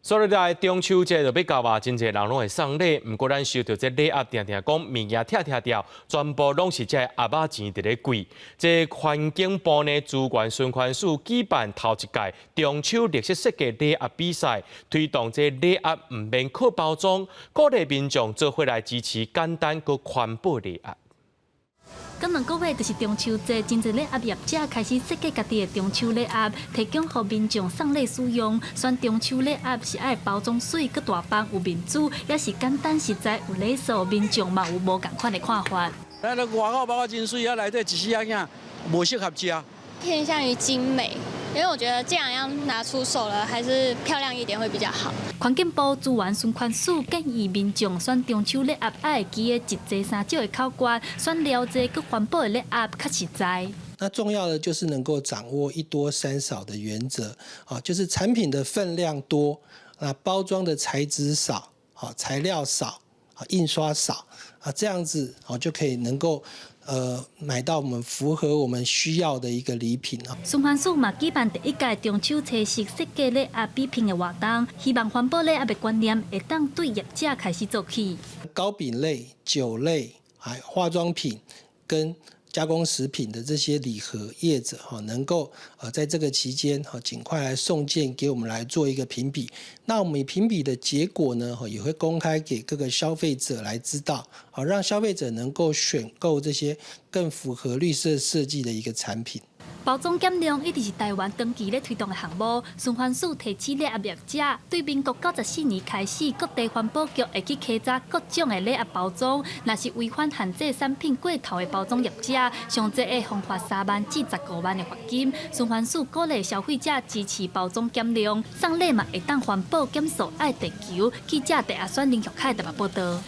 所以來中秋節就欲到啊，真濟人攏會送禮。毋過咱收著這禮盒，定定講物件拆拆掉，全部攏是這盒仔錢佇咧貴。這環境部呢資源循環署舉辦頭一屆中秋綠色設計禮盒比賽，推動這禮盒毋免靠包裝，鼓勵民眾做伙來支持簡單閣環保禮盒。過2個月就是中秋節，真濟禮盒業者開始設計家己的中秋禮盒，提供予民眾送禮使用。選中秋禮盒是愛包裝媠、閣大方有面子，抑是簡單實在有禮數，民眾嘛有無仝款的看法。咱外口包裝真媠，啊內底一絲仔囝無適合食。偏向於精美，因為我覺得既然要拿出手了，還是漂亮一點會比較好。環境部資源循環署建議民眾選中秋禮盒，愛會記得一濟三少的口訣，選寮濟閣環保的禮盒較實在。那重要的就是能夠掌握一多三少的原則，啊，就是產品的分量多，那包裝的材質少，啊，材料少，啊，印刷少，啊，這樣子哦就可以能夠買到我們符合我們需要的一個禮品啊。循環署嘛舉辦第一屆中秋彩色設計禮盒比拼的活動，希望環保禮盒的觀念會當對業者開始做起。糕餅類、酒類、還化妝品跟加工食品的這些禮盒業者哈，能夠在這個期間哈，盡快來送件給我們來做一個評比。那我們評比的結果呢，也會公開給各個消費者來知道，好讓消費者能夠選購這些更符合綠色設計的一個產品。包裝減量一直是台灣長期咧推動的項目。循環署提醒禮盒業者，對民國94年開始，各地環保局會去稽查各種的禮盒包裝，若是違反限制產品過頭的包裝業者，上濟會予罰3萬至15萬的罰金。循環署鼓勵消費者支持包裝減量，送禮嘛會當環保減塑愛地球。記者鄭阿選林玉凱台北報道。